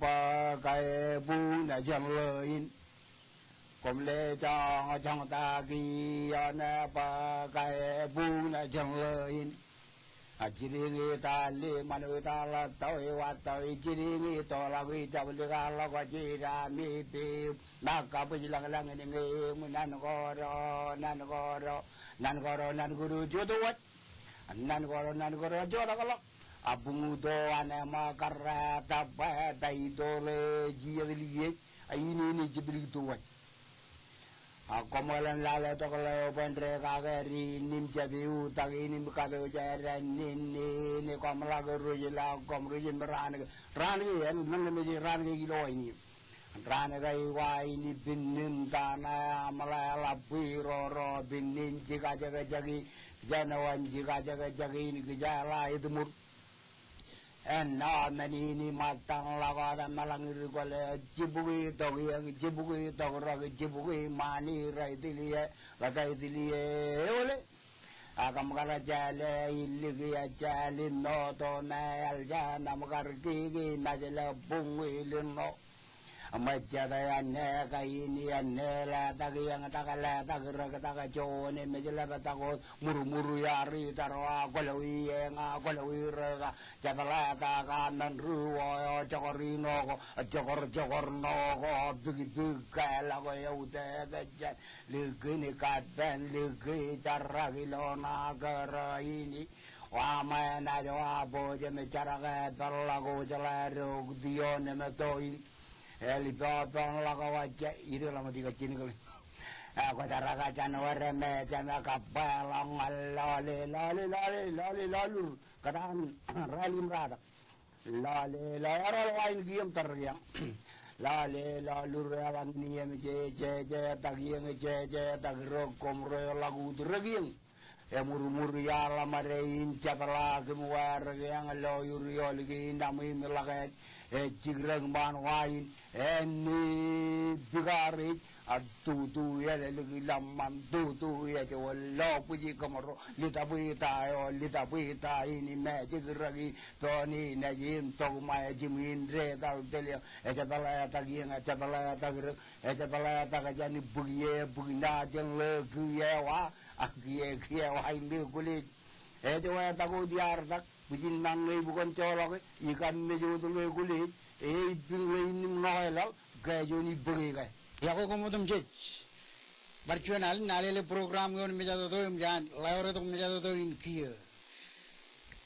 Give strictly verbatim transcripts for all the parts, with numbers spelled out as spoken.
bōk kae buñ jān ḷọk in. Koṃ lejoñ joñtak ioon bōk kae buñ jān ḷọk in. A jidiñ itaal ḷe ṃanwe itaal ḷọk tọwe wa tọwe jidiñ itoḷọk ijablikar ḷọk jidaṃ ippem. Ṃōk kabwij lañlañ in ñe eṃ nan kōto, nan kōto, nan kōto, nan kōto jotwōj. Nan kōto, nan kōto jotwōj ḷọk. A buñ uto an eṃ karreet bwe ta itoḷe jijet liej. A in in jiblik tuwōj. A koṃ ḷōmṇak lale tok ḷeo bwe en dekake ri in im jab iutak in im katooj āindein in in koṃ ḷak rej ḷọk koṃ rej im raan ke raan ke en men mej raan ke ilo in im. Raan ke eo wa in ippān in ta ṇe aṃ ḷe ḷap bwe roro pān in jikajekjek in jān wōn jikajekjek in kijeḷā itiṃur. Āinwōt men in im ṃōttan ḷọk wōt eṃṃan ḷọk in ri kwōle jibukwi tok iiō jibukwi tok rōk jibukwi ṃaan in rej tiliō ḷọk rej tiliō eole. Ak kōṃ kar jeḷā ilik ejjeḷọk im moto me eḷ jān aṃ kar kiki mejle buñ iliṇo. Ṃōjjate āne kain āne letak iiō tak letak rōk tak juon emej ḷaptak wōt murmur iar itar wa kwōlọwi eñ a kwōlọwi rōk a jab ḷaptak a men ri wō eo jokor ṇo ko jokor jokor ṇo ko bikbik ke ḷọk eutiej kōjjān. Likini kappān liki jarak ilo ṇa kōrā ini. Wa ṃōj naaj wa bōjjān im jarak e peḷḷọk wōj ḷe rok ioon emeto in. Eḷ ippān ḷọk wōj ije ireḷọk ṃōk ijjab jinōkle. Ekwe jarak e jān wōr emeej eṃ kab bwe ḷọk ñan lọle lọle lọle lọle lọlur kōtaan rālik im ratak. Lọle lọle eroḷọk ain kiiō im tōre kiiō. Lọle lọlur eḷaññe im jeje jetak iiō jeje jetak rōk koṃ rej ḷọk ut rōk iiō. Emurmur iaar ḷōṃare in jepḷaak im wāer kiiō ḷọk ioon ri iolik in aṃ im ḷọk ej ej jikdọk ṃaan wa in āne bikaar ej. A tutu eḷeḷe ki ḷōṃṃan tutu ej wōt lo bwiji kōmro. Litabwita eo litabwita in im ejikdọk i poni nejin tok ṃae jimwin detal telio. Ejepḷe etak iiō ejepḷe etak rōk ejepḷe etak jān bwiki e bwiki ṇa jān ḷe kiiō wa a kiiō kiiō wa in ḷe kwōlej. Ej wātak wōt iaar tak bwijin ṃan ḷe bukon joḷọke ikaṃ mej wōt ḷe kwōlej. Ej ippān ḷe in im ṇo eḷaḷ ke juon ibōke ke. Iọkwe koṃ otemjej. Bar juon alen alele program ioon mejatoto im jān ḷeo retok mejatoto in kiiō.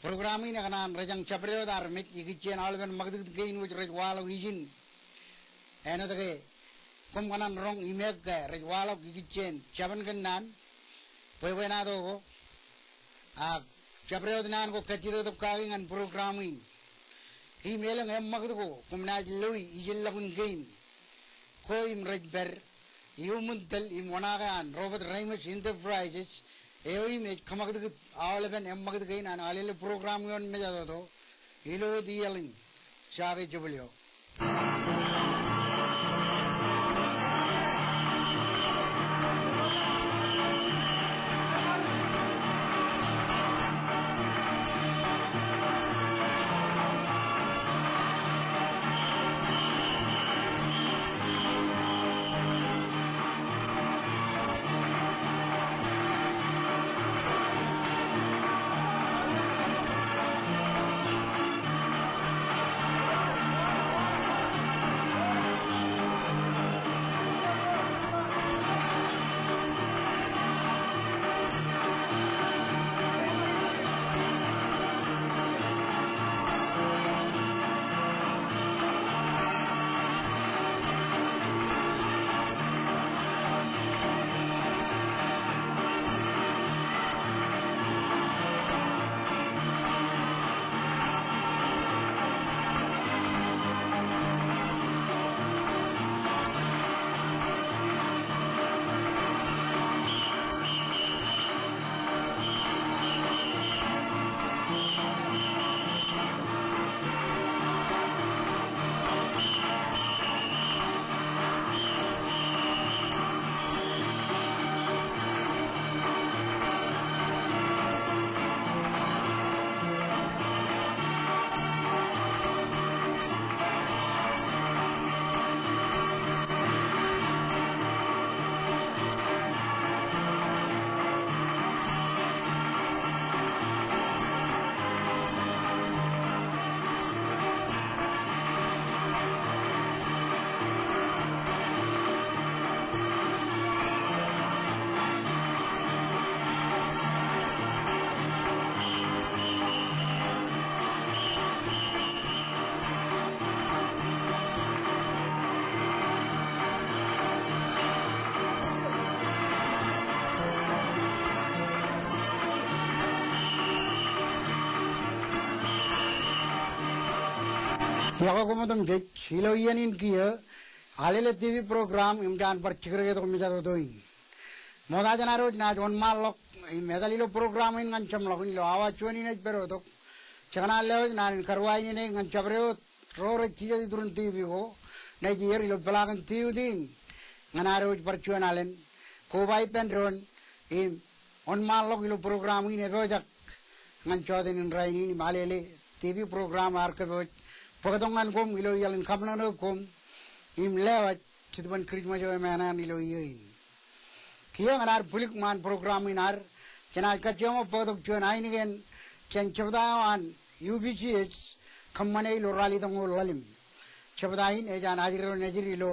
Program in ekōṇaan rejañ jabdewōt armej ikijjien aolepen ṃakūtkūt kein wōj rej waḷọk ijin. Āinwōt ke koṃ kōṇaan roñ imeek ke rej waḷọk ikijjien jabōn kōnnaan bwebwenato ko. Ak jabdewōt naan ko kajjitōk kaki ñan program in. Im elōñ eṃṃakūt ko koṃ naaj loi ijellọkun kein ko im rej pād iuṃwin tōl im oṇaake an Robert Reimers Enterprises eo im ej kōṃakūtkūt aolepen eṃṃakūt kein an alele program ioon mejatoto ilo wōt iaḷ in. Jake jebōl eo. Iọkwe koṃ otemjej. Ilo iien in kiiō, Alele TV program im jaan bar jikrōketok mejatoto in. Ṃokta jān ad wōj naaj wōnṃaanḷọk im etal ilo program in ñan jeṃḷọkin ilo awa juon in ej pedotok. Jekōṇaan lewōj naan in karuwainene ñan jabdewōt ro rej jijet iturin TV ko nejier ilo peḷaakin tiutin ñan ad wōj bar juon alen koba ippān doon im wōnṃaanḷọk ilo program in epojak ñan jọteen in rainin im Alele TV program ear kōpooj bōktok ñan koṃ ilo iaḷ in kaṃōṇōṇō koṃ im lewōj Jetōb in Kirismas eo emānaan ilo iiō in. Kiiō ñan ad bwilik ṃaan program in ad, jenaaj kajjioñ bōktok juon ainikien jān jebta eo an UPGH kōṃṃane ilo ralitōñoul ḷalem. Jebta in ej an ajri ro nejid ilo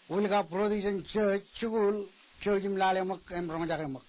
Wilka Protestant Church School, jouj im lale ṃōk im roñjake ṃōk.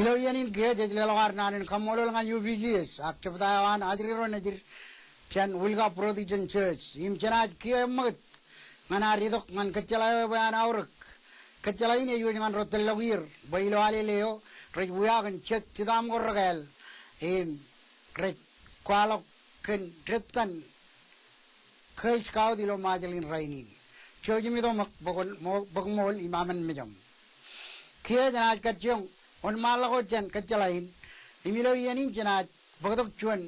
Ilo iien in kiiō jej leḷọk ad naan in kaṃṃoolol ñan UPGH ak jebta eo an ajri ro nejid jān Wilka Protestant Church im jenaaj kiiō eṃṃakūt ñan ad itok ñan kōjjeḷā eo ebwe an aorōk. Kōjjeḷā in ej wōj ñan ro tōllọkier bwe ilo Alele eo rej wiaak in jet jitōṃ ko rekāāl im rej kwaḷọk kōn dettan Girl Scout ilo Ṃajeḷ in rainin. Jouj im itok ṃōk, bōk ṃo-, bōk ṃool im amen mejaṃ. Kiiō jenaaj kajjioñ wōnṃaanḷọk wōt jān kōjjeḷā in im ilo iien in jenaaj bōktok juon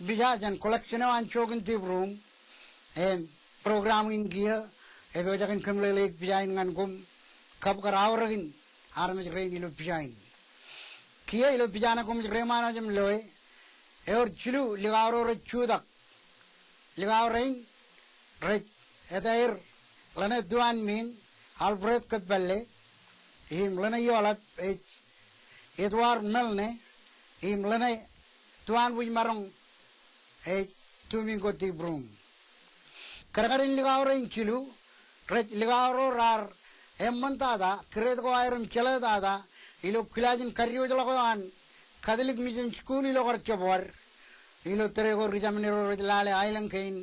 pija jān collection eo an Jokin Deep Room. Im program in kiiō epojak in kōmeḷeḷeik pija in ñan koṃ kab kar aorōkin armej rein ilo pija in. Kiiō ilo pija ṇe koṃij reiṃaanḷọk im loe, ewōr jilu likao ro rej jutak. Likao rein rej etaer, ḷeṇe tuwaan men Alfred Kōppalle, im ḷeṇe ioḷap ej Edward Milne, im ḷeṇe tuwaan wōj maroñ ej Tumingo Deep Room. Kadkadin likao rein jilu rej likao ro raar eṃṃantata grade ko aer im jeḷātata ilo kilaaj in kadiwōjḷọk eo an Catholic Mission School ilo kar jab wōd. ilo tōre ko ri-jemān ro rej lale aelōñ kein.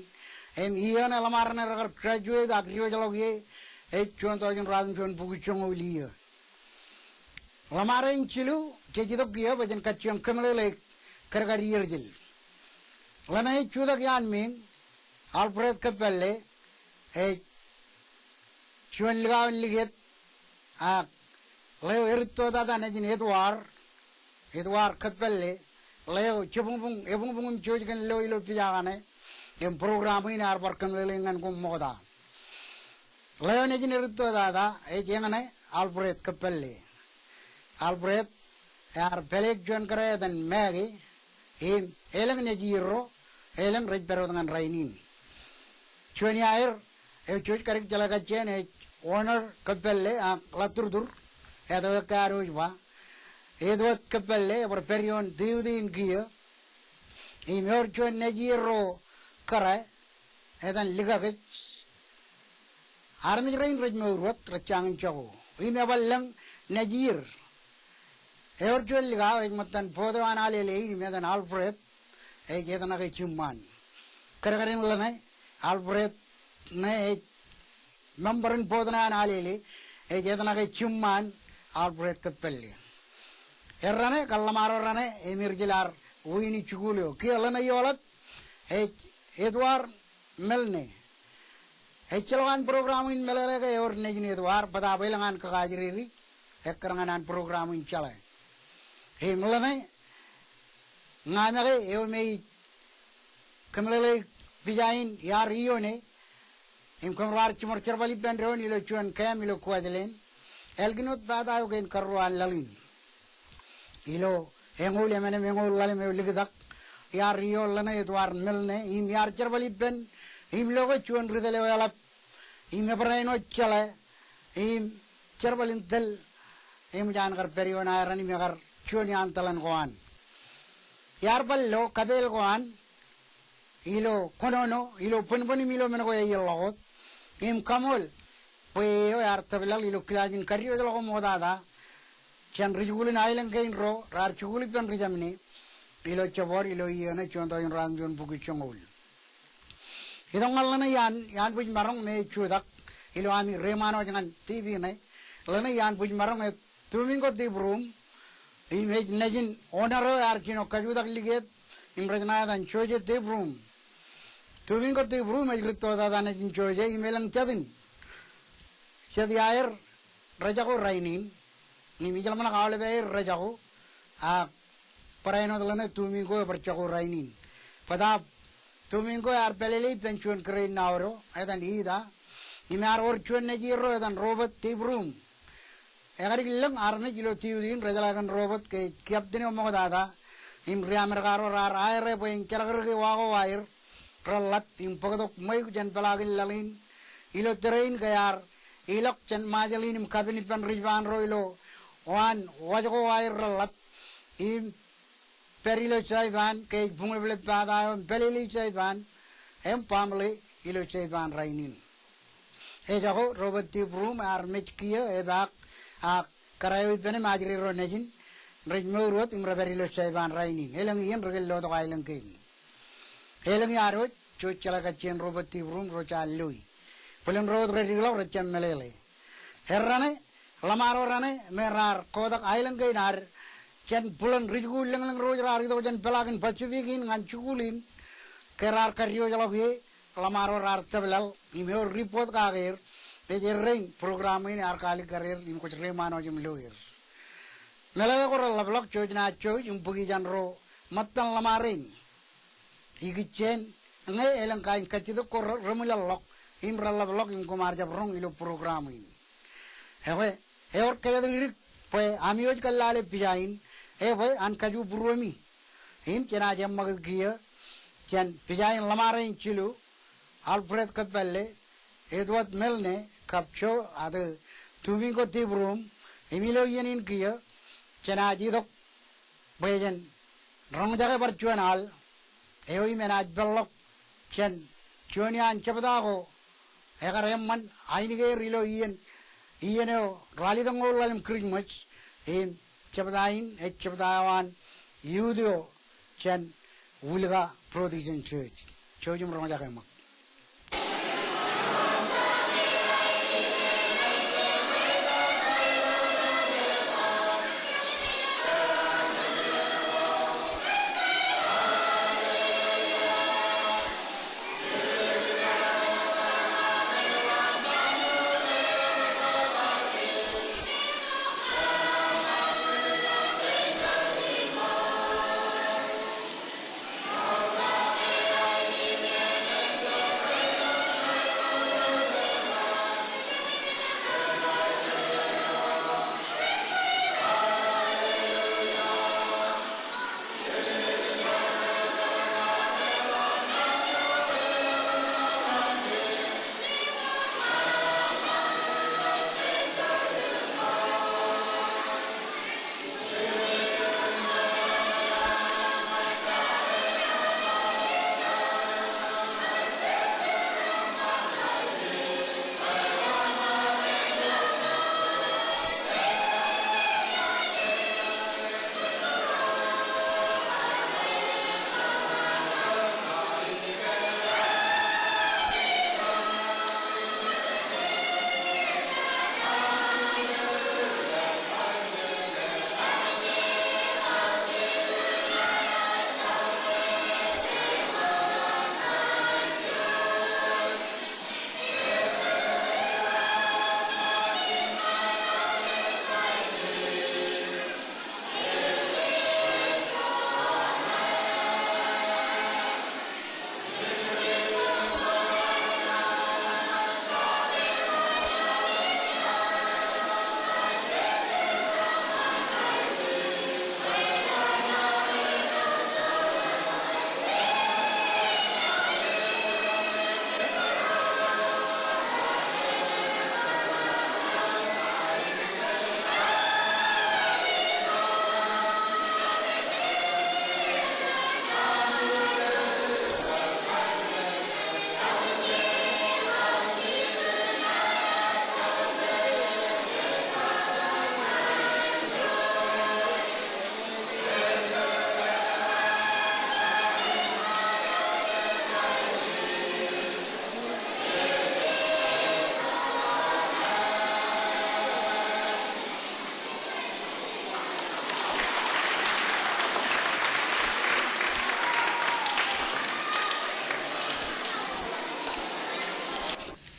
Im iiō ṇe ḷōṃarein rekar graduate ak diwōjḷọk ie ej juon tọujin ruatimjuon bukwi joñoul iiō. Ḷōṃare in jilu jej itok kiiō bwe jen kajjioñ kōmeḷeḷeik kōdkad iiō jel. Ḷeṇe ej jutak iaan meeñ, Alfred Kōppālle, ej juon likao in likep, ak ḷeo erūttotata nejin Edward, Edward Kōppālle, ḷeo jebuñbuñ, ebuñbuñ im jouj kōn lo ilo pija kaṇe, im program in ear bar kōmeḷeḷeik ñan koṃ ṃokta. Ḷeo nejin erūttotata ej eñṇe Alfred Kōppālle. Alfred ear pāleik juon kōrā etan Maggie, im elōñ nejierro, elōñ rej pād wōt ñan rainin. Juon iaer eo jej kar jeḷā kajjien ej Honor Kōppālle ak Ḷaturtur, eto ekkā ad wōj ba. Edward Kōppālle ebar pād ioon duty in kiiō. Im ewōr juon nejierro kōrā etan Likakōj. Armej rein rej mour wōt, rej jañin jako. Im ebar lōñ nejier. Ewōr juon likao ej ṃōttan board eo an alele in im etan Alfred, ej etṇake jiṃṃaan. Kōdkad in ḷeṇe, Alfred ṇe ej member in board ṇe an alele, ej etṇake jiṃṃaan Alfred Kōppālle. Erraṇe, kar ḷōṃaro raṇe, im erjel ar wini jikuuḷ eo. Kiiō ḷeṇe ioḷap, ej Edward Milne. Ejjeḷọk an program in meḷeḷe ke ewōr nejin Edward, bōtaab elōñ an kakaajriri ekkar ñan an program in jeḷā. Im ḷeṇe, ña make eo me ij kōmeḷeḷeik pija in iar iioone, im kōm raar jiṃor jerbal ippān doon ilo juon camp ilo Kuwajleen, ālikin wōt pata eo kein karuo an laḷ in. Ilo eñoul emān im eñoul ḷalem eo liktak, iar iio ḷeṇe Edward Milne, im iar jerbal ippān, im lo ke juon ri tōl eo eḷap, im ebarāinwōt jeḷā, im jerbal in tōl, eṃōj an kar pād ioon aeran im ekar juon iaan tōḷan ko an. Iar bar lo kapeel ko an, ilo kōnono, ilo bōnbōn im ilo men ko ej ḷọk wōt, im kaṃool, bwe eo ear tōp laḷ ilo kilaaj in kadiwōjḷọk ṃoktata jān ri-jikuuḷ in aelōñ kein ro raar jikuuḷ ippān ri-Jāmne ilo Jabōt ilo iiō ṇe juon tọujin ruatimjuon bukwi joñoul. Itok ñan ḷeṇe iaan, iaan bwij maroñ me ej jutak ilo ami reiṃaan wōj ñan T V ṇe. Ḷeṇe iaan bwij maroñ ej Tumiñko Tibrum, im ej nejin Honor eo ear jino kajutak likep, im rej ṇa etan Jose Tibrum. Tumiñko Tibrum ej rūttotata nejin Jose, im elōñ jet in. Jet iaer rejako rainin, im ijeḷā ṃōṇōṇō aolep aer rejako, ak barāinwōt ḷeṇe Tumiñko ebar jako rainin. Bōtaab Tumiñko ear pālele ippān juon kōrā in naaoro, etan Ida, im ear wōr juon nejierro etan Robert Tibrum. Ekadik lōñ armej ilo duty in rejeḷā kōn Robert ke captain eo ṃoktata, im ri-Amerika ro raar hire e bwe en jeḷak rikaki wa ko aer reḷḷap im bōktok ṃweiuk jān peḷaakin laḷ in ilo tōre in ke ear ilọk jān Ṃajeḷ in im kapen ippān ri-Jipaan ro ilo waan waj ko aer reḷḷap im pād ilo Saipan ke ej buñleplep pata eo im pālele Saipan im baaṃle ilo Saipan rainin. Ejako Robert Tibrum ear mej kiiō epaak ak kōrā eo ippān im ajri ro nejin rej mour wōt im rej pād ilo Saipan rainin. Elōñ iien ri-kōllotok aelōñ kein. Elōñ iaad wōj jej jeḷā kajjien Robert Tibrum ro jaar loi. Bōlen ro wōt rej dikḷọk rej jab meḷeḷe. Erraṇe, ḷōṃaro raṇe me raar kotak aelōñ kein ad jān bōlen ri-jikuuḷ lōñlōñ ro wōj raar itok jān peḷaakin Pacific in ñan jikuuḷ in ke raar kadiwōjḷọk ie, ḷōṃaro raar tōp laḷ im ewōr report kake er, ej errein program in ear kaalikkar er im kwōj reiṃaan wōj im lo er. Meḷeḷe ko reḷapḷọk jej naaj jouj im bōki jān ro ṃōttan ḷōṃaro in. Ikijjien ñe elōñ kain kajjitōk ko re-, reṃwilaḷḷọk im reḷapḷọk im koṃ ar jab roñ ilo program in. Ekwe, ewōr kōjatdikdik bwe ami wōj kar lale pija in, ebwe an kaju būruemi. Im jenaaj eṃṃakūt kiiō jān pija in ḷōṃaro in jilu, Alfred Kōppālle, Edward Milne, kab Joe, ate, Tumiñko Tibrum, im ilo iien in kiiō jenaaj itok bwe jen roñjake bar juon al eo im enaaj peḷḷọk jān juon iaan jebta ko ekar eṃṃan ainikien ilo iien, iien eo ralitōñoul ḷalem Christmas, im jebta in ej jebta eo an youth eo jān Wūlka Protestant Church. Jouj im roñjake ṃōk.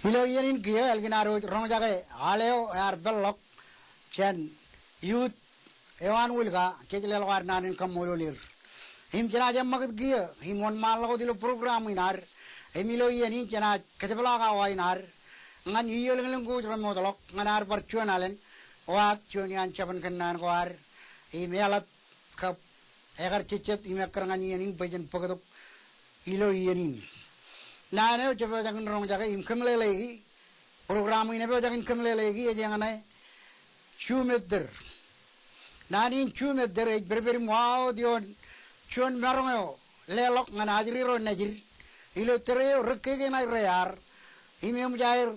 Ilo iien in kiiō ālikin ad wōj roñjake al eo ear peḷḷọk jān youth eo an Wūlka, jej leḷọk ad naan in kaṃṃoolol er. Im jenaaj eṃṃakūt kiiō im wōnṃaanḷọk wōt ilo program in ad. Im ilo iien in jenaaj kōjepḷaak awa in ad ñan iiōlōñlōñ ko wōj remootḷọk ñan ad bar juon alen, ak juon iaan jabōn kōnnaan ko ad im eḷap kab ekar jejjet im ekkar ñan iien in bwe jen bōktok ilo iien in. Naan eo jepojak in roñjake im kōmeḷeḷeiki, program in epojak in kōmeḷeḷeiki ej eñṇe Jumetōr. Naan in Jumetōr ej pedped im waḷọk wōt ioon juon maroñ eo leḷọk ñan ajri ro nejid ilo tōre eo rekkeke ṇae rear im eṃōj aer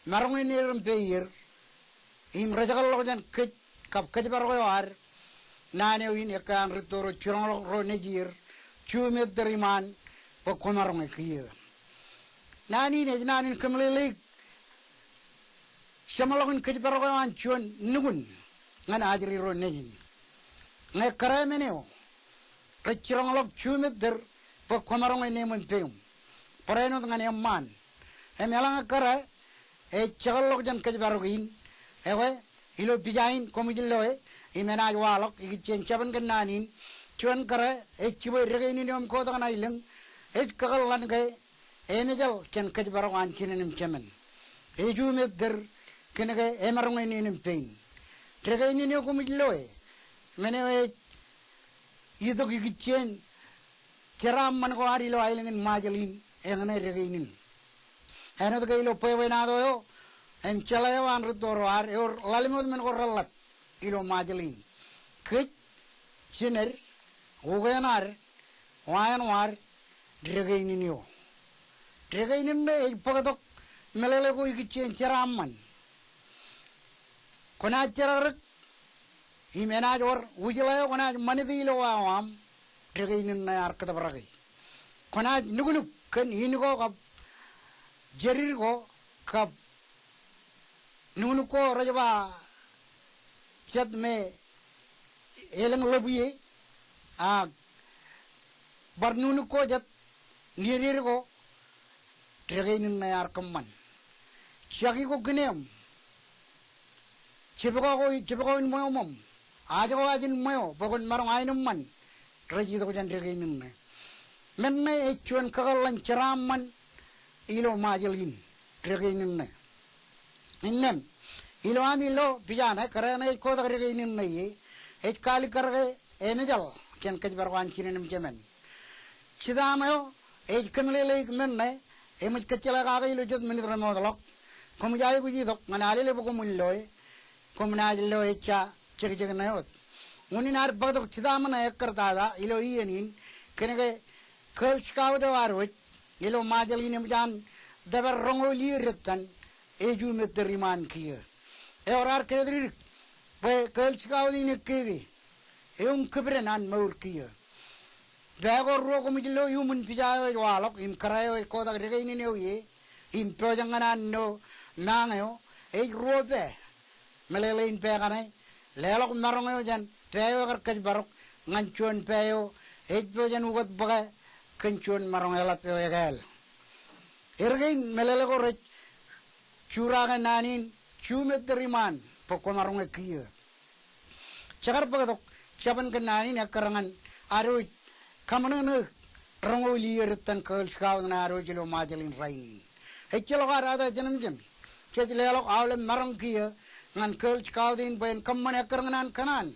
maroñ in er im peier im rej kōtḷọk jān kōj kab kōjparok eo ad. Naan eo in ekkā an rūtto ro jiroñḷọk ro nejier, Jumetōr iṃaan bwe kwōmaroñe kiiō. Naan in ej naan in kōmeḷeḷeik jeṃḷọkin kōjparok eo an juon nukun ñan ajri ro nejin. Ñe kōrā men eo rej jiroñḷọk Jumetōr bwe kwōmaroñ eneeṃ im peiṃ, barāinwōt ñan eṃṃaan. Im eḷaññe kōrā ej jekōtḷọk jān kōjparok in, ekwe ilo pija in koṃij loe im enaaj waḷọk ikijjien jabōn kōnnaan in, juon kōrā ej jibwe dekeinin eo im kotak ṇa ilōñ ej kakōḷḷan ke emejaḷ jān kōjparok an jinen im jemān. Ej Jumetōr kōnke emaroñ eneeṃ im pein. Dekeinin eo koṃij loe, men eo ej itok ikijjien jeraaṃṃan ko ad ilo aelōñ in Ṃajeḷ in, eñṇe dekeinin. Āinwōt ke ilo bwebwenato eo im jeḷā eo an rūtto ro ad, ewōr ḷalem wōt men ko reḷḷap ilo Ṃajeḷ in. Kōj, jined, ukeṇad, wa āinwōt dekeinin eo. Dekeinin ṇe ej bōktok meḷeḷe ko ikijjien jeraaṃṃan. Kwōnaaj jerakrak im enaaj wōr wūjḷā eo kwōnaaj ṃanit e ilo wāween aṃ, dekeinin ṇe ear kōtōprake. kwōnaaj nuknuk kōn in ko kab jerid ko kab nuknuk ko rej ba jet me elōñ ḷōb ie, ak bar nuknuk ko jet ñe ded ko, dekeinōnṇe ear kōṃṃan. Jaki ko kineeṃ, jebkọọk ko, jebkọọk in ṃweo ṃōṃ, ajọk ko ajin ṃweo bwe kwōn maroñ aenōṃṃan, rej itok jān dekeinōnṇe. Men ṇe ej juon kakōḷḷe in jeraaṃṃan ilo Ṃajeḷ in, dekeinōnṇe. Innām, ilo ami lo pija ṇe, kōrā ṇe ej kotak dekeinōnṇe ie, ej kaalikkar ke emejaḷ jān kōjparok an jinen im jemān. Jitaaṃ eo ej kōmeḷeḷeik men ṇe, eṃōj kōjjeḷā kake ilo jet minit remootḷọk. Koṃij aikuj itok ñan alele bwe koṃwin loe, koṃ naaj lo ejja jekjek ṇe wōt. Unin ad bōktok jitaaṃ ṇe ekkar tata ilo iien in, kōnke Girl Scout eo ad wōj ilo Ṃajeḷ in eṃōj an tōpar roñoul iiō dettan ejumedder iṃaan kiiō. Ewōr ad kōjatdikdik bwe Girl Scout in ekkeke eoon kipden an mour kiiō. Pā ko ruo koṃij lo iuṃwin pija eo ej waḷọk im kōrā eo ej kotak dekeinōn eo ie im pojak ñan an lo mañ eo, ej ruo pā. Meḷeḷein pā kaṇe, leḷọk maroñ eo jān pā eo ekar kōjparok ñan juon pā eo ej pojak ukōt bōke kōn juon maroñ eḷap eo ekāāl. Erkein meḷeḷe ko rej juraake naan in, jumedder iṃaan bwe kwōmaroñe kiiō. Jekar bōktok jabōn kōnnaan in ekkar ñan ad wōj kaṃōṇōṇōik roñoul iiō dettan Girl Scout ṇe ad wōj ilo Ṃajeḷ in rainin. Ejjeḷọk ad tata jenemjem jej leḷọk aolep maroñ kiiō ñan Girl Scout in bwe en kōṃṃan ekkar ñan an kōṇaan.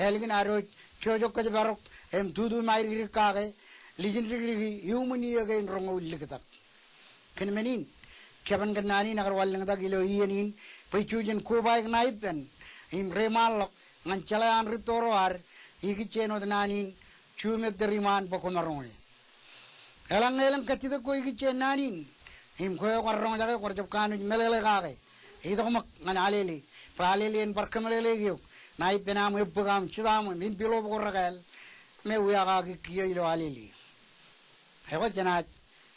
Ālikin ad wōj jojok kōjparok im tutu ṃaedikdik kake, lijindikdiki iuṃwin iiō kein roñoul liktak. Kōn men in, jabōn kōnnaan in ekar wanlōñtak ilo iien in bwe jej kobaik ṇa ippān im reṃaanḷọk ñan jeḷā an rūtto ro ad ikijjien wōt naan in, jumedder iṃaan bwe kwōmaroñe. Eḷaññe elōñ kajjitōk ko ikijjien naan in im kwe eo kwar roñjake, kwar jab kanooj meḷeḷe kake, itok ṃōk ñan Alele bwe Alele en bar kōmeḷeḷeik eok ṇa ippān aṃ ebbōk aṃ jitaaṃ im envelope ko rekāāl me wiakaki kiiō ilo Alele. Ekwe jenaaj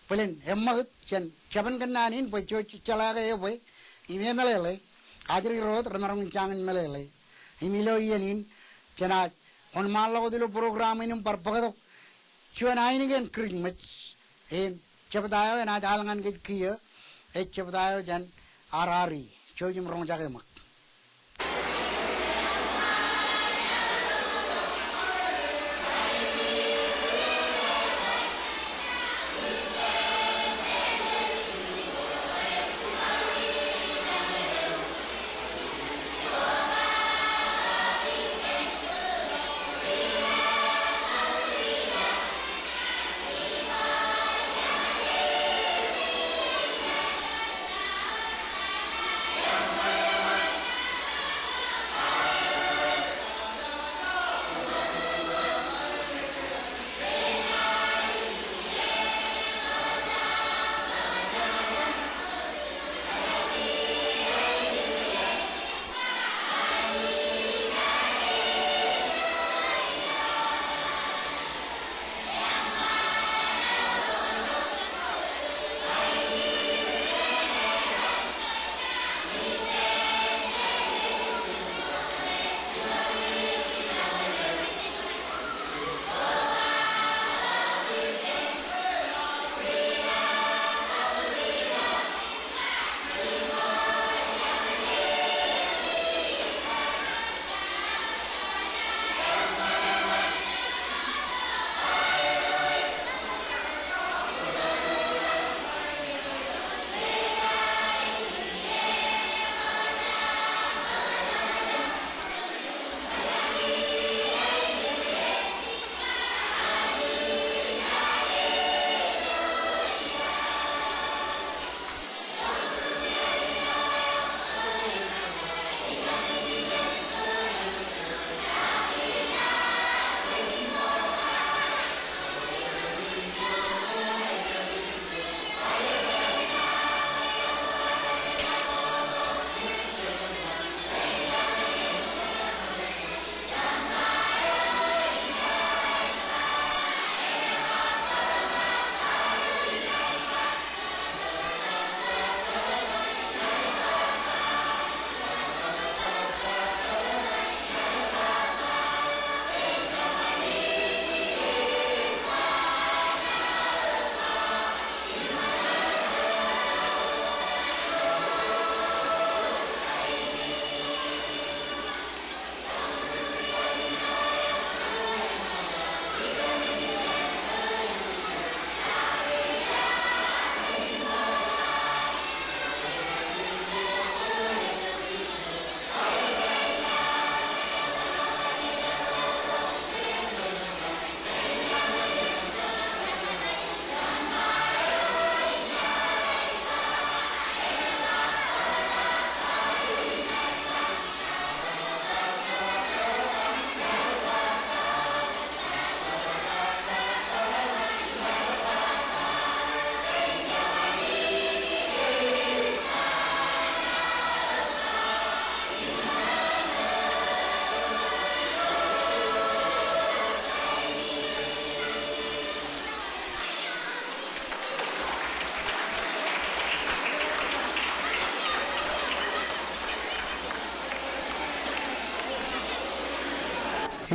bōlen eṃṃakūt jān jabōn kōnnaan in bwe jej jeḷā ke ebwe im emeḷeḷe. Ajri ro wōt remaroñ in jañin meḷeḷe. Im ilo iien in jenaaj wōnṃaanḷọk wōt ilo program in im bar bōktok juon ainikien Christmas im jebta eo enaaj al ñan kōj kiiō ej jebta eo jān Arari. Jouj im roñjake ṃōk.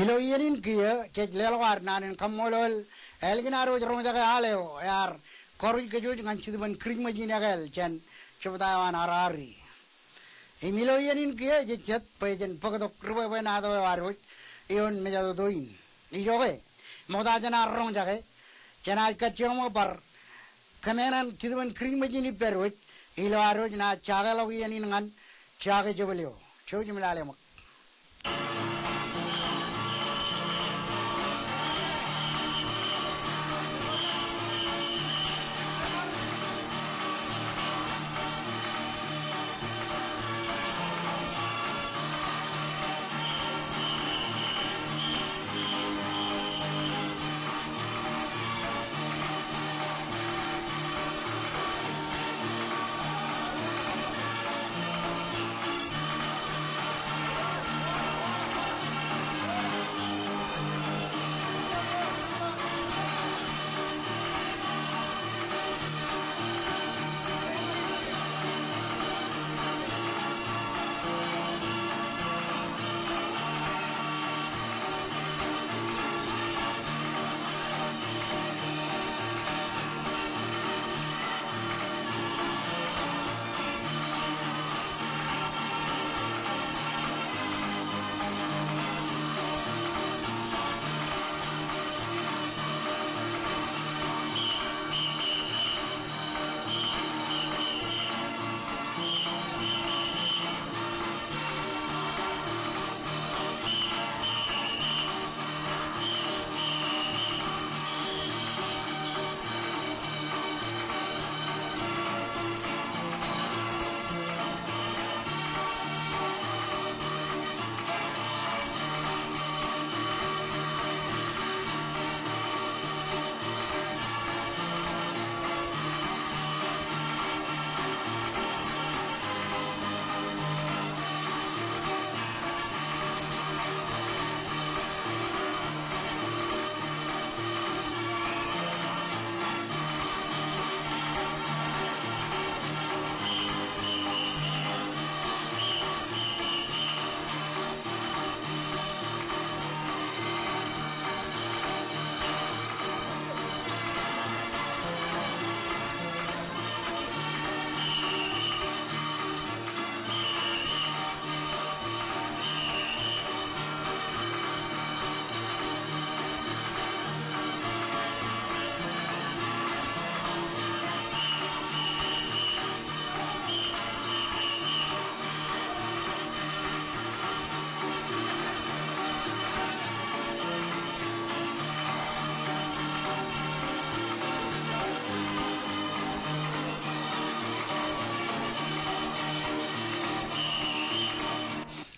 Ilo iien in kiiō jej leḷọk ad naan in kaṃṃoolol ālikin ad wōj roñjake al eo ear kọruj kōj wōj ñan Jetōb in Kūrijṃōj in ekāāl jān jebta eo an Arari. Im ilo iien in kiiō jej jet bwe jen bōktok ri bwebwenato eo ad wōj ioon mejatoto in. Ijoke, ṃokta jān ad roñjake, jenaaj kajjioñ bar kōmeañ Jetōb in Kūrijṃōj in ippād wōj ilo ad wōj naaj jakeḷọk iien in ñan jake jebōl eo. Jouj im lale ṃōk.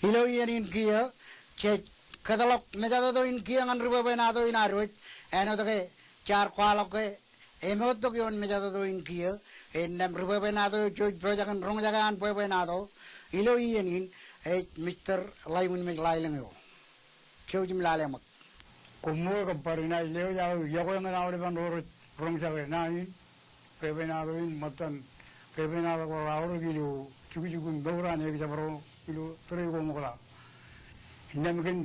Ilo iien in kiiō, jej kōtḷọk mejatoto in kiiō ñan ri bwebwenato in ad wōj, āinwōt ke jaar kwaḷọk ke emoottok ioon mejatoto in kiiō, innām ri bwebwenato eo jej pojak in roñjake an bwebwenato ilo iien in, ej Mister Laimon Mej Laelōñ eo. Jouj im lale ṃōk. Koṃṃool kab bar inaaj lewōj aō iọkwe ñan aolepen ro rej roñjake naan in, bwebwenato in, ṃōttan bwebwenato ko raorōk ilo jukjuk in mour an eok jabdewōt ilo tōre ko ṃokta. Innām kōn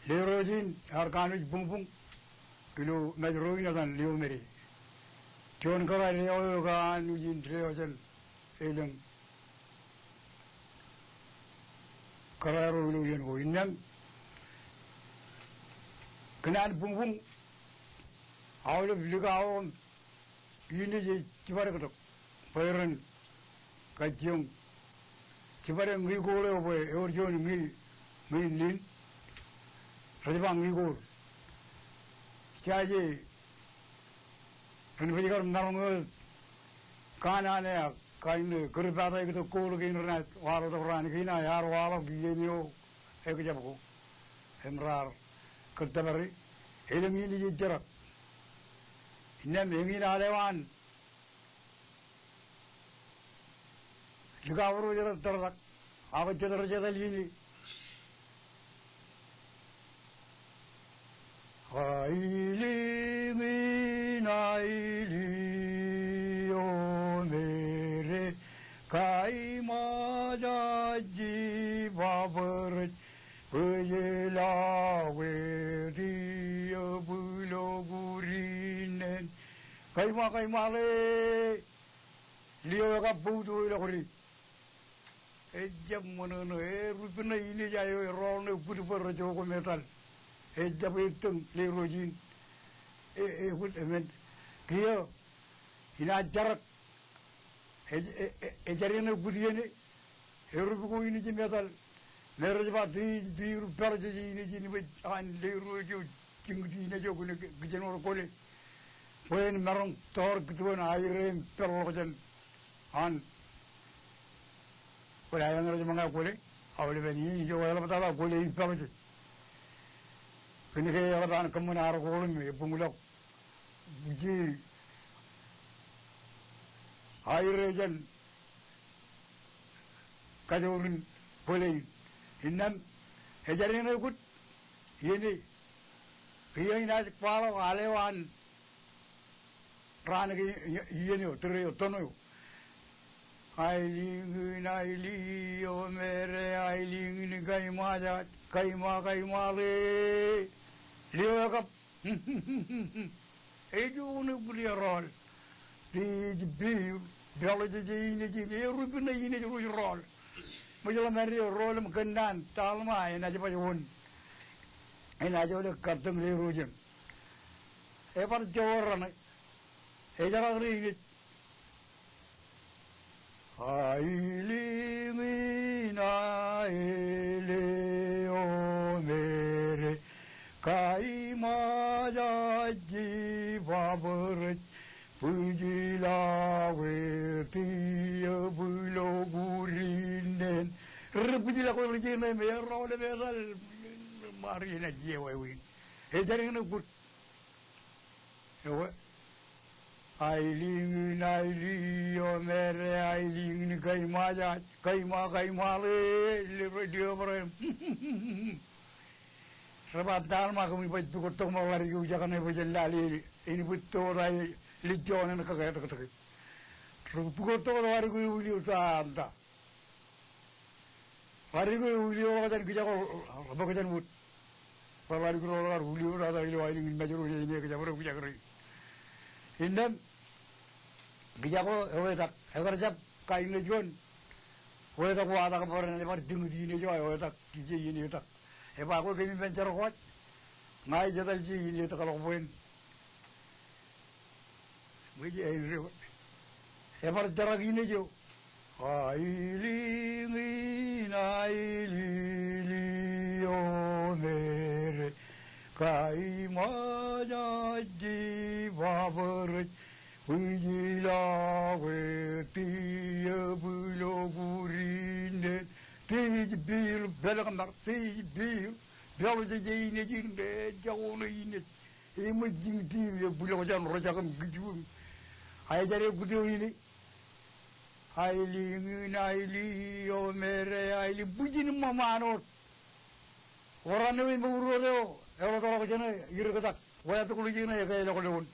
lerooj in ear kanooj buñbuñ ilo Mājro in etan Liomede. Juon kōrā lio eo kanooj in lio jān elōñ kōrā ro ilo iien ko. Innām kōn an buñbuñ aolep likao im inij ej jibadektok bwe ren kajjioñ jibadek ñi kool eo bwe ewōr juon ñi, ñi in lin, rej ba ñi kool. Jaje ren bōjkar maroñ eo kanaan eo ak kain eo kōrpaataiktok kool kein renaaj waḷọktok raan kein, ear waḷọk iien eo ekjab ko im raar kōttōpare. Elōñ in ej jerak. Innām eñin al eo an likao ro rej tōrtak, ak jet rej etal iien e. Kailiñ in aelio mede, kaimajaj jibabōd Bwijlokwe tiebwilọk urin neen. Kaima, kaima ḷe. Lio ekab būtu ilo kuri. Ejjab ṃōṇōṇō, erūpin ṇe inij eo, erooḷ ṇe kut bwe rej jokwe metal. Ejjab ettōñ Lerooj in. E, e, kut, amen. Kiiō, inaaj jarak. Ej, e, e, ejjab ṇe kut iien e. Erūp ko inij metal. Merej ba tiij biiru peḷḷọk jej inij in bwe an Lerooj eo jiñti nejū kōn ke kijenwōt kwōle. Bwe en maroñ tọọr kūtwōn aer im peḷḷọk jān an. Kwōle aer rej ṃōñā kwōle, aolepen iien ijo eḷap tata kwōle in peḷḷọk. Kōn ke eḷap an kōṃṃan ad ko ḷe im ebuñḷọk. Bwiji aer jān kajoor in kwōle in. Innām ejjab ṇe kut iien e. Kiiō inaaj kwaḷọk al eo an raan ke iien eo, tōre eo, tono eo. Aelōñ in, aelōñ eo, mere, aelōñ in, kaima, kaima, kaima ḷe. Lio ekab. Ej juon bwilōñ rọọl. Tiij biiru, peḷḷọk jej inij in, erūpin ṇe inij ruj rọọl. Ṃōjḷọk men eo rọọl im kōnnaan, taḷma, enaaj baj wōn. Enaaj wōn kattōñ Lerooj in. Ebar joor raṇe. Ejarak ṇe inij. Aelōñ in, aelōñ eo, mere, kaima, jajji, babōrōj, bwijlokwe tiebwilọk urin neen. Rej bwijlọk ḷọk ijin im erọọl im etal. Ṃaar enaaj iọkwe wāween. Ejjab ṇe kut. Ewe. Aelōñ in, aelōñ eo, mere, aelōñ in, kaima, jaj, kaima, kaima ḷe, lio, lio, bare. Rej ba taḷma kōmij baj pukot tok ṃōk ḷadik eo ijekaṇe bwe jen lale, in bwe to ta ej lejjoon in kake tōktōke. Rej pukot tok ḷadik eo ej lio ta, ta. Ḷadik eo ej lio ḷọk jān kijako, rej bōk jān wōt. Bwe ḷadik eo ḷọk ad lio tata ilo aelōñ in Mājro, ej ine kōjparok ijak rein. Innām kijako eo etak, ekar jab kain ṇe juon. Eo etak, eo etak, bar, bar jiñti iien eo, eo etak, ije iien eo etak. Eba, kwe kōmij men jar ko waj. Ña ij etal ije iien eo etak ḷọk bwe en Ebar jarak inij eo. Aelōñ in, aelōñ eo, mere, kaima, jajji, babōrōj, bwijlọk e, tiebwilọk urin neen, tiij biilu, pelōk ṃar, tiij biilu, peḷḷọk jej inij in, ejako ṇe inij. Eṃōj jiñti im ebwilọk jān rojak im kiju im. Ejjab ṇe kut eo ine. Aelōñ in, aelōñ eo, mere, aelōñ, bwijin ṃōṃaan wōt. Oran eo emour wōt eo, eḷotak ḷọk jeṇe, irōktak. Wātok ḷọk jeṇe, ekailọk ḷọk wōn.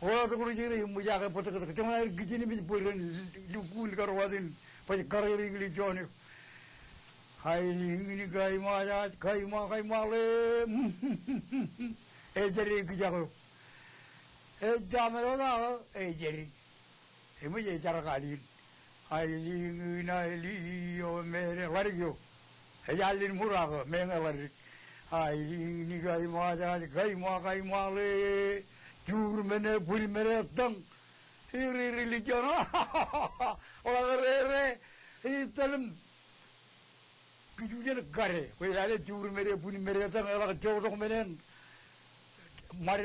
Wātok ḷọk jeṇe, eṃōj aō bōtōktōk. Jeṃḷọk aer kijenmej bwe ren lukkuun kar wāween, bwe ej kar erik lejjoon eo. Aelōñ in, kaima, jaj, kaima, kaima ḷe. Ejjab ṇe kijak eo. Ejjab ṇe eo ta, ejjab ṇe. Eṃōj ej jar kaaliin. Aelōñ in, aelōñ eo, mere, ḷadik eo. Ej al in ṃur ak meñe ḷadik. Aelōñ in, kaima, jaj, kaima, kaima ḷe. Jur men e, bwil men e, tōñ. Ere, ere lejjoon. Oḷak ere, ere. Ej tōl im kiju jān kade, bwe lale jur men e, bwil men e, tōñ, eḷak jotok men en. Ṃad,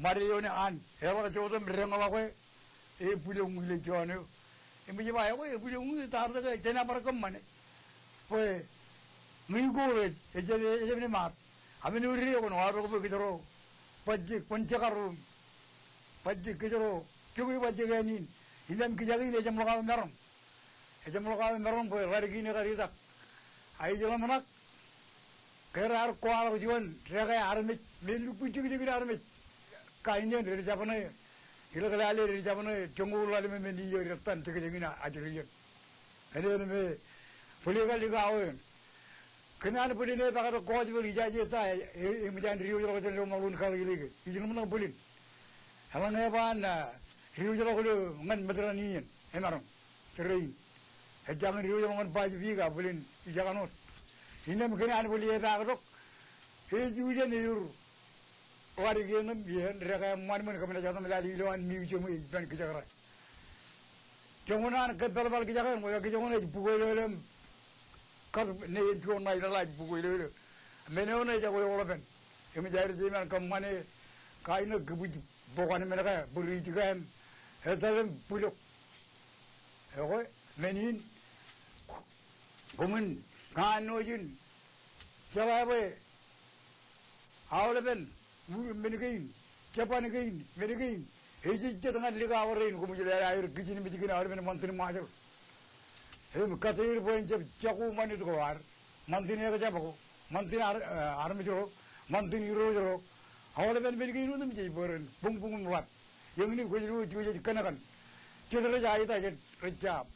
ṃad eo ṇe an, eḷak jotok im deñḷọk e, ebwilọñi lejjoon eo. Eṃōj ba, ekwe, ebwilọñi, tar tok e, jenaaj bar kōṃṃane. Bwe, ñe ikor ej, ejjab, ejjab ṇe maat. Amen eo dede kwōn wātok bwe kōjro bajjek, kwōn jekar ro im bajjek kōjro, jokwe bajjek āne in. Innām kijak in ejeṃḷọk aō maroñ. Ejeṃḷọk aō maroñ bwe ḷadik in ekar itak. A ij ḷōmṇak, ke raar kwaḷọk juon dekā armej, men lukkuun jekjek in armej. Kain in rej jab ṇe, ilōk lale rej jab ṇe, joñoul ḷalem men iiō rej tan jekjek in ajri in. Āinwōt me, bōlen kar likao in. Kōn an bwilin e bōktok gospel ijaje ta e, e, eṃōj an diwōjḷọk jān lọmọọr in Kalili ke. Ij ḷōmṇak bwilin. Eḷaññe ba an, ah, diwōjḷọk ilo ñan Mediterranean, emaroñ. Tōre in. Ejjañin diwōjḷọk ñan Pacific a bwilin ijekaṇ wōt. Innām kōn an bwilin e bōktok. Ej ijeṇ ewōr ḷaddik eṇ im iien dekā eṃṃan ṃōn kōmnaaj etal lale ilo an museum ej ban kōjekdọọn. Joñan an kōppalpal kōjekdọọn, kwōj ba kōjekdọọn ej bukweilōlō im kar ṇe en juon ṇa ilaḷ ej bukweilōlō. Men eo ṇe ejako eoḷpen. Eṃōj aer jeiṃan kōṃṃane kain eo kibwij bok an men ka, bwidej ka im etal im bwilok. Ekwe, men in, koṃwin kanooj in jeḷā bwe aolepen, men kein, Japan kein, men kein, ejejjet ñan likao rein, koṃij lale aer kijin mejkin aolepen ṃantin Ṃajeḷ. Im kate er bwe en jab jako ṃanit ko ad, ṃantin ekjab ko, ṃantin ar-, eh, armej ro, ṃantin irooj ro, aolepen men kein otemjej bwe ren buñbuñ im ḷap. Eñin kwōj lo juon ej kōnkan. Jet rej aita jet rej jab.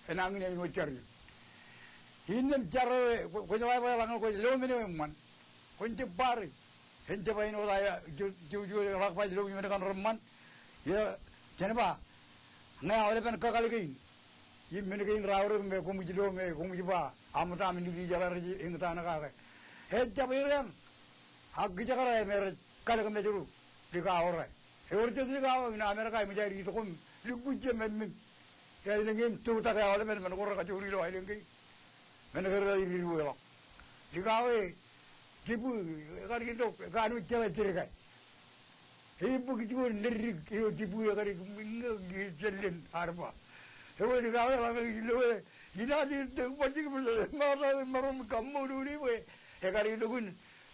Enañin āinwōt jar in. Innām jar eo, kwō-, kwōj ḷak bwe eḷaññe kwōj lo men eo eṃṃan, kwōn jab bar e. En jab āinwōt aer, jo-, jo-, jo-, ḷak baj lo men kaṇ reṃṃan. Ie, jen ba, ñe aolepen kakōḷḷe kein. Im men kein raorōk me koṃij lo me koṃij ba, aṃ ta men in jeḷā rej eñtaan kake. Ejab er eañ. Ak kijekdọọn me rej kalōk mejro likao ro. Ewōr jet likao in Amerika eṃōj aer itok im likkuj jemān men. Elōñ im toktak e aolepen men ko rekajoor ilo aelōñ kein. Men ke rej diwōjḷọk. Likao e, Tibu, ekar itok, ekanooj jeḷā jerka. Ebōk juon leddik eo Tibu ekar itok, ñe ej jellen ad ba. Ewe likao e ḷak ilo e, inaaj itok bajjek im ṃaroñ kaṃṃoolol e bwe ekar itok in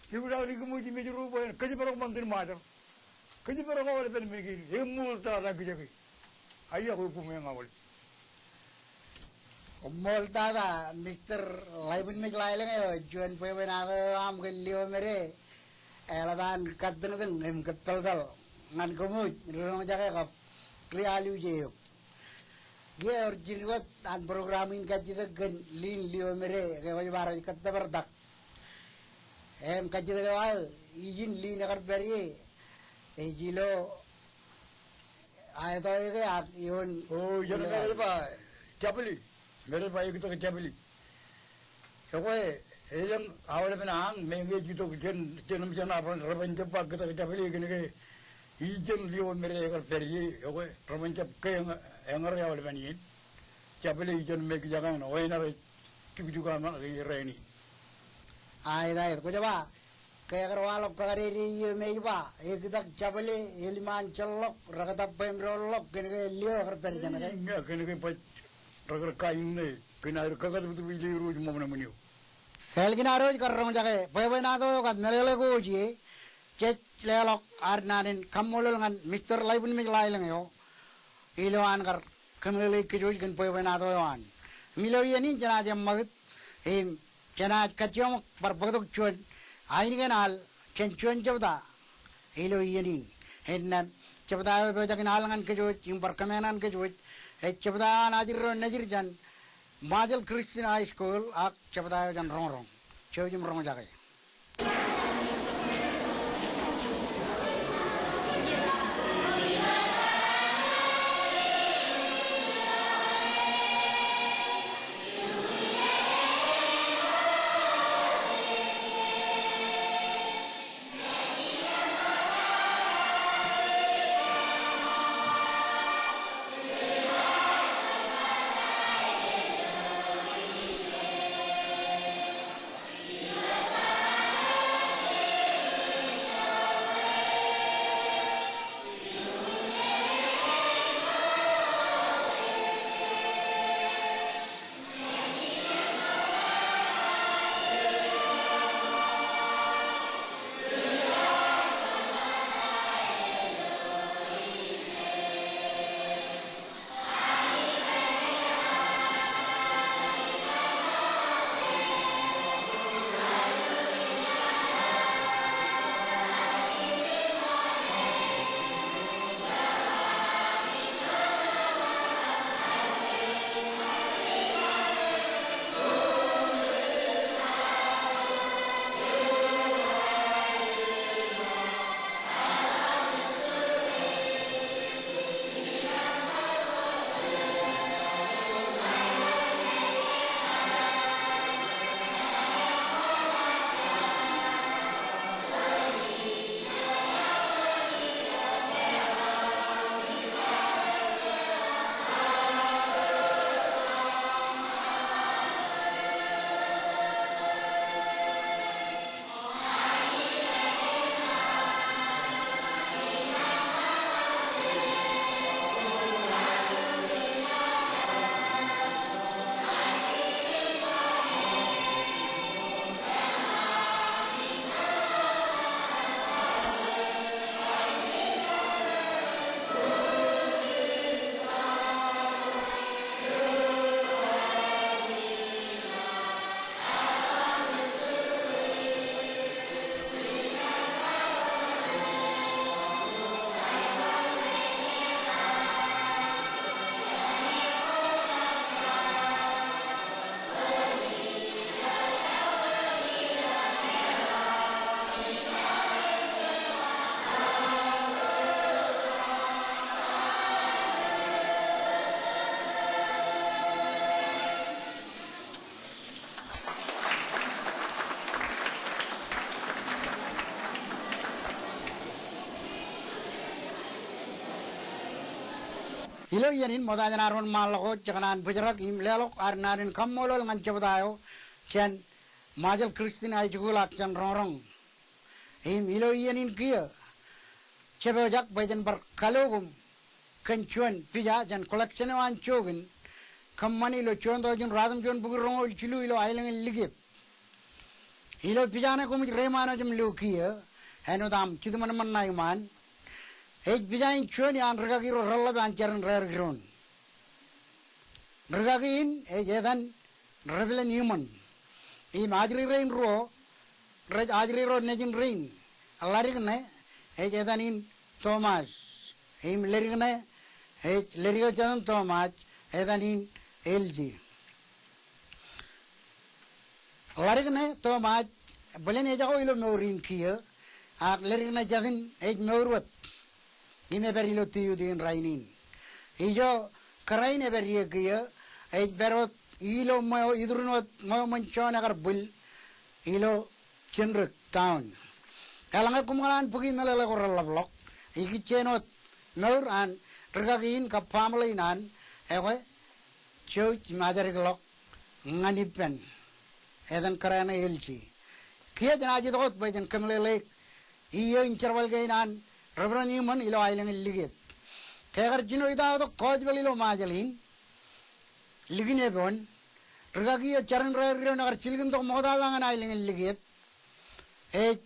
Tibu ḷak likkuṃōj mejro bwe en kōjparok ṃantin Ṃajeḷ. Kōjparok aolepen men kein, eṃṃool tata kijake. Aia, koṃ eṃṃan. Koṃṃool tata, Mister Ḷaibinmej Ḷaelōñ eo, juon bwebwenato eo aṃ kōn lio mede, eḷap an kattōñtōñ im kōppeltal ñan kōmwōj ri roñjake kab ri aliuje eok. Kiiō ewōr jidik wōt an program in kajjitōk kōn liin lio mede, ke kwōj ba rej kōttōpar tak. Im kajjitōk eo aō, ijin liin ekar pād ie, ej ilo aetọ eo ke ak eoon. O, ijeṇ me rej ba jabili, me rej ba ektak jabili. Ekwe, elōñ aolepen añ, me ñe ej itok jān, jān im jān rej ban jab ba kōtak jabili kōn ke ijeṇ lio mede ekar pād ie, ekwe, rej ban jab ke eñ, eñar aolepen iien. Jabili ijeṇ me kijak eṇ, o eṇ rej jukjuk aṃ ke rainin. Aet, aet, kwōj ba, ke ekar waḷọk kakadede iiō me ej ba, ektak jabili, eliṃaan jeḷḷọk, rektak bwe im doḷḷọk, kōn ke lio ekar pād jān ke. Ña, kōn ke baj, rekar kain ṇe, kōn aer kakatūtū ilo irooj ṃōṃ ṇe ṃōn eo. Ālikin ad wōj kar roñjake, bwebwenato eo kab meḷeḷe ko ije, jej leḷọk ad naan in kaṃṃoolol ñan Mister Ḷaibinmej Ḷaelōñ eo, ilo an kar kōmeḷeḷeik kōj wōj kōn bwebwenato eo an. Im ilo iien in jenaaj eṃṃakūt, im jenaaj kajjioñ bar bōktok juon ainikien al jān juon jebta ilo iien in. Innām jebta eo epojak in al ñan kōj wōj im bar kōmeañ ñan kōj wōj, ej jebta eo an ajri ro nejid jān Ṃajeḷ Christian High School ak jebta eo jān Roñroñ. Jouj im roñjake. Ilo iien in ṃokta jān ad wōnṃaanḷọk wōt, jekōṇaan bōjrak im leḷọk ad naan in kaṃṃoolol ñan jebta eo jān Ṃajeḷ Christian High School ak jān roñroñ. Im ilo iien in kiiō, jepojak bwe jen bar kalookōm kōn juon pija jān collection eo an jook in kōṃṃane ilo juon tọujin ratimjuon bukwi roñoul jilu ilo aelōñ in Likiep. Ilo pija ṇe koṃij reiṃaan wōt im lo kiiō, āinwōt aṃ jitōṃanṃan ṇa iṃaan. Ej pija in juon iaan rikaki ro reḷḷap an jar in Rārik Iroon. Rikaki in ej etan Revelation Iṃōn. Im ajri rein ruo, rej ajri ro nejin rein. Ḷadik ṇe ej etan in Thomas. Im ledik ṇe ej ledik eo jān Thomas, etan in Elsie. Ḷadik ṇe Thomas, bōlen ejako ilo mour in kiiō, ak ledik ṇe jān in ej mour wōt. Im epād ilo tiute in rainin. Ijo kōrā in epād ie kiiō, ej pād wōt ilo ṃweo, iturin wōt ṃweo ṃōn John ekar bwil ilo Jinrik town. Eḷaññe koṃ kōṇaan bōki meḷeḷe ko reḷḷapḷọk, ikijjien wōt mour an rikaki in kab family in an, ekwe jouj im ajadikḷọk ñan ippān etan kōrā ṇe Elsie. Kiiō jenaaj itok wōt bwe jen kōmeḷeḷeik iiō in jerbal kein an Reverend Iṃōn ilo aelōñ in Likiep. Ke ekar jino itaotok gospel ilo Ṃajeḷ in, likin epoon, rikaki eo jar in Rārik Iroon ekar jilkintok ṃoktata ñan aelōñ in Likiep ej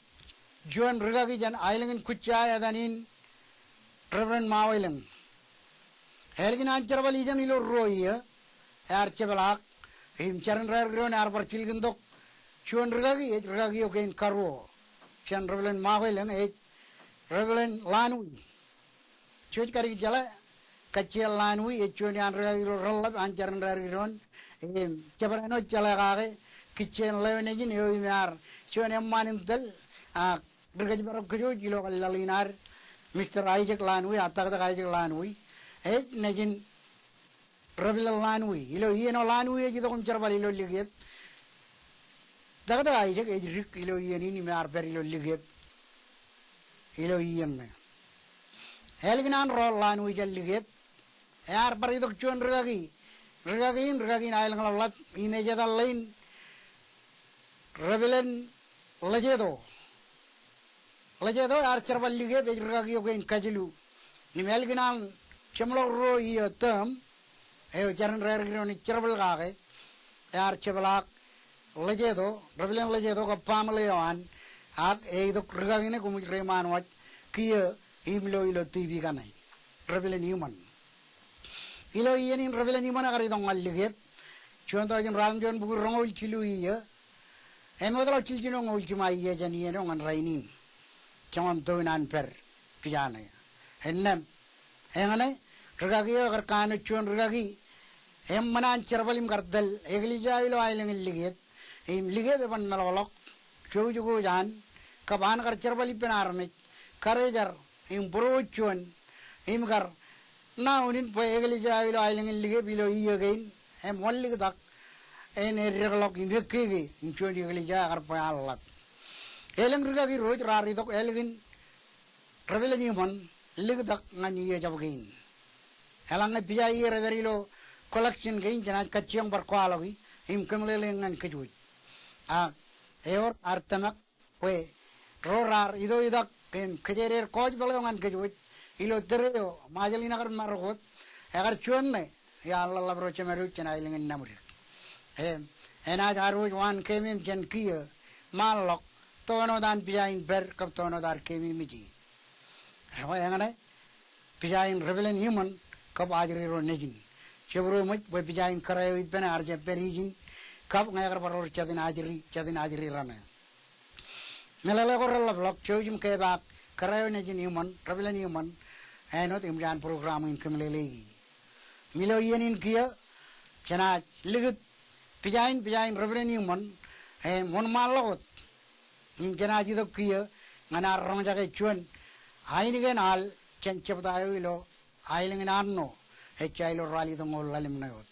juon rikaki jān aelōñ in Kujja, etan in Reverend Mawelōñ. Ālikin an jerbal ijeṇ ilo ruo iiō, ear jepḷaak, im jar in Rārik Iroon ear bar jilkintok juon rikaki, ej rikaki eo kein karuo jān Revelation Mawelōñ, ej Revelation Lanwi. Jej kadik jeḷā, kajjien Lanwi ej juon iaan rikaki ro reḷḷap an jar in Rārik Iroon. Im jabdewōt jeḷā kake kijjien ḷeo nejin eo im ear juon eṃṃaan in tōl, ak ri-kōjparok kōj ilo kōn laḷ in ad, Mister Isaac Lanwi, ak Taktak Isaac Lanwi. Ej nejin Revelation Lanwi. Ilo iien eo Lanwi ej itok im jerbal ilo Likiep, Taktak Isaac ej dik ilo iien in im ear pād ilo Likiep ilo iien ṇe. Ālikin an rọọl Lanwi jān Likiep, ear bar itok juon rikaki. Rikaki in, rikaki in aelōñ ḷapḷap, im ej etan ḷein Revelation Ḷejeto. Ḷejeto ear jerbal Likiep, ej rikaki eo kein kajilu. Im ālikin an jeṃḷọk ruo iiō term eo jar in Rārik Iroon ej jerbal kake, ear jepḷaak Ḷejeto, Revelation Ḷejeto kab family eo an, ak eitok rikaki ṇe koṃij reiṃaan wōj kiiō im lo ilo T V kaṇe, Revelation Iṃōn. Ilo iien in Revelation Iṃōn ekar itok ñan Likiep, juon tọujin ratimjuon bukwi roñoul jilu iiō, im ṃootḷọk jiljino ñoul jiṃa iiō jān iien eo ñan rainin. Joñan to in an pād pija ṇe. Innām, eñṇe, rikaki eo ekar kanooj juon rikaki eṃṃan an jerbal im kar tōl eklejia eo ilo aelōñ in Likiep. Im Likiep eban meḷọkḷọk, jouj ko jān, kab an kar jerbal ippān armej, kar ejar, im būrooj juon, im kar ṇa unin bwe eklejia eo ilo aelōñ in Likiep ilo iiō kein, im wanliktak, en eddekḷọk im ekkeke, im juon eklejia ekar bwe an ḷap. Elōñ rikaki ro ej raar itok ālikin Revelation Iṃōn liktak ñan iiō jab kein. Eḷaññe pija iiō rej pād ilo collection kein, jenaaj kajjioñ bar kwaḷọki im kōmeḷeḷeik ñan kōjwōj. Ak ewōr ad tōmak bwe ro raar itoitak im kōjdeed gospel eo ñan kōjwōj ilo tōre eo Ṃajeḷ in ekar marok wōt, ekar juon ṇe iaan ḷōḷḷap ro jemadu jān aelōñ in Naṃdik. Im enaaj ad wōj waan keemem jān kiiō ṃaanḷọk, toon wōt an pija in pād kab toon wōt ad keememej e. Ekwe eñṇe, pija in Revelation Iṃōn kab ajri ro nejin. Jabdewōt ṃōj bwe pija in kōrā eo ippān ear jab pād ijin, kab ñe ekar bar wōr jatin ajri, jatin ajri raṇe. Meḷeḷe ko reḷḷapḷọk, jouj im kepaak kōrā eo nejin Iṃōn, Revelation Iṃōn, āinwōt eṃōj an program in kōmeḷeḷeiki. Im ilo iien in kiiō, jenaaj likūt pija in, pija in Revelation Iṃōn, im wōnṃaanḷọk wōt. Im jenaaj itok kiiō ñan ad roñjake juon ainikien al jān jebta eo ilo aelōñ in Arṇo, ejja ilo ralitōñoul ḷalem ṇe wōt.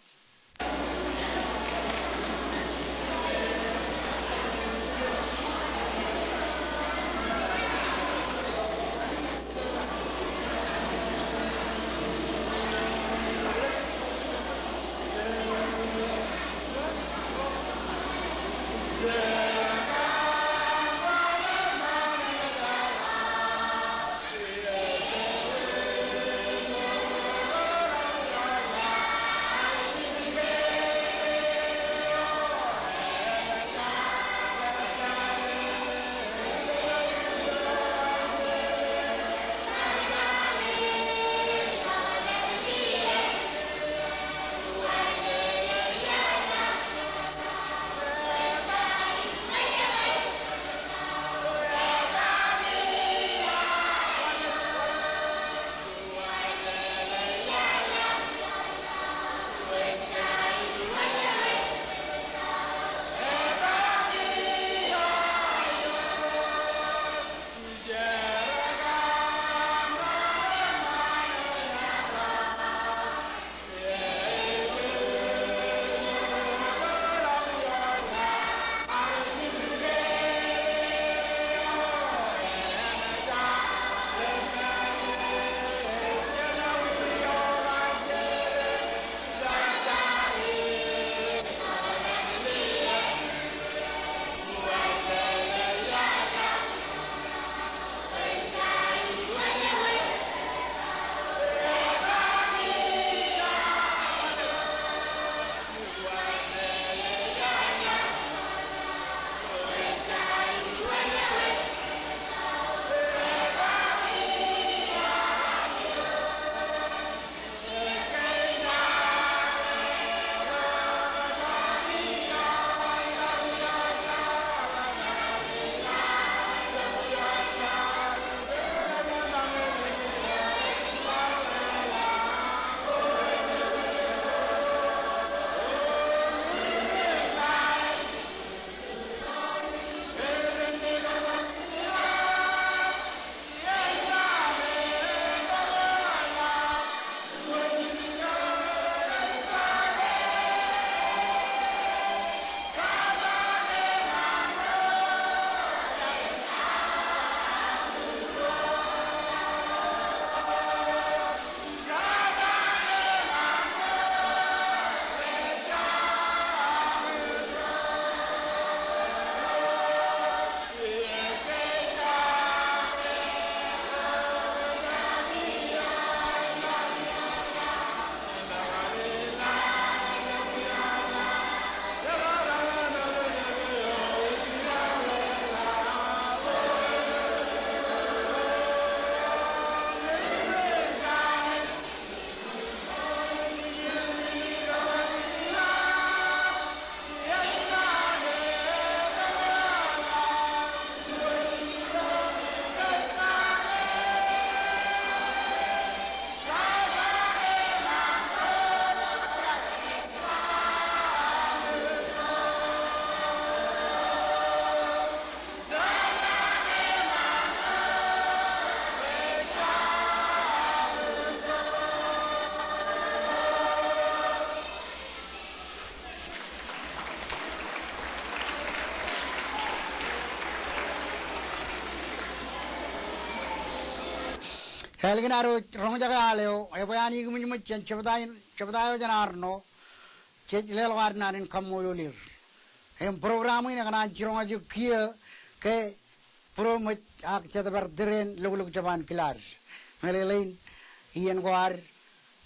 Ālikin ad wōj roñjake al eo, ebwe an ikōmjmej jān jebta in, jebta eo jān Arṇo, jej leḷọk ad naan in kaṃṃoolol er. Im program in ekōṇaan jiroñjake kiiō ke būroṃōj ak Jetōb ear tōre en loklok Japan kilaad. Meḷeḷein, iien ko ad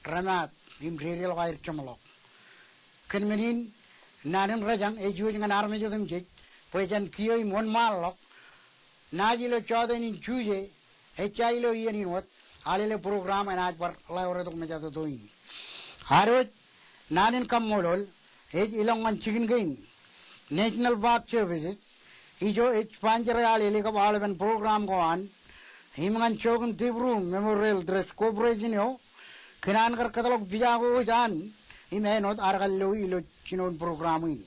remaat im dedeḷọk aer jeṃḷọk. Kōn men in, naan in rōjañ ej iwōj ñan armej otemjej, bwe jān kiiō im wōnṃaanḷọk, naaj ilo jọteen in Juje, ejja ilo iien in wōt, Alele program enaaj bar ḷaeor tok mejatoto in. Ad wōj, naan in kaṃṃoolol ej ilọk ñan jikin kein, National Park Services, ijo ej sponsor e Alele kab aolepen program ko an, im ñan Joachim deBrum Memorial Trust Corporation eo, kōn an kar kōtḷọk pija ko wōj an, im āinwōt ad kar lo ilo jinoin program in.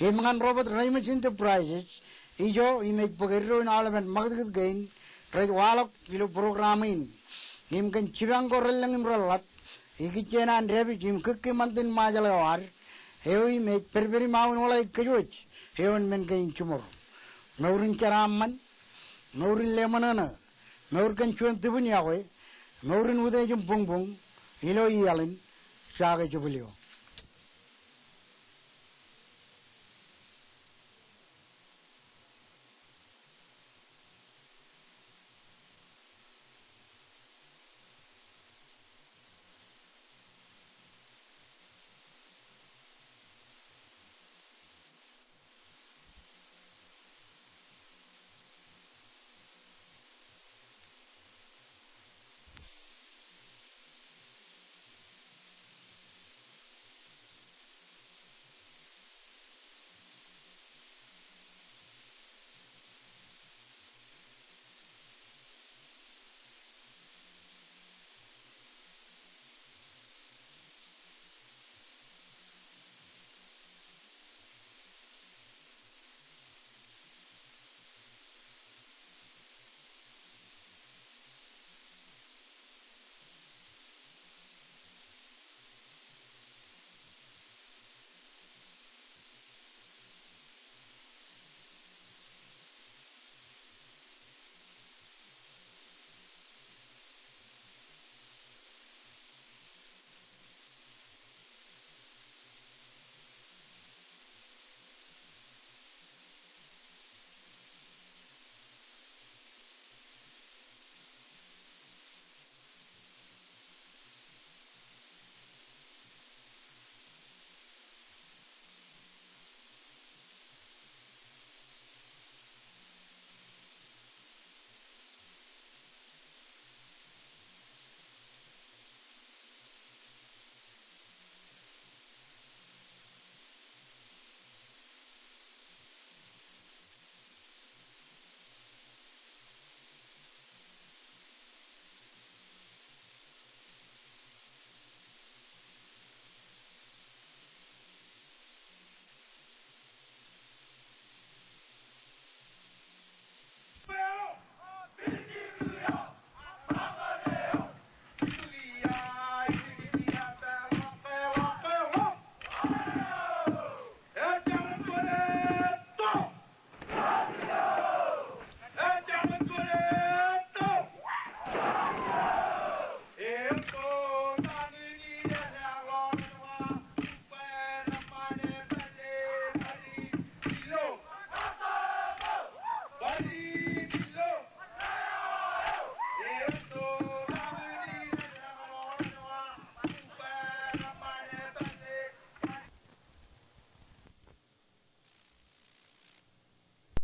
Im ñan Robert Reimers Enterprises, ijo im ej bōk eddo in aolepen ṃakūtkūt kein, rej waḷọk ilo program in. Im kōn jipañ ko relōñ im reḷḷap, ikijjien an dāpij im kōkki ṃantin Ṃajeḷ eo ad, eo im ej pedped im aolepen kōjwōj, eoon men kein jiṃor. Mour in jeraaṃṃan, mour in leṃōṇōṇō, mour kōn juon tibin iọkwe, mour in utiej im buñbuñ, ilo iaḷ in, Jaake Jubili eo.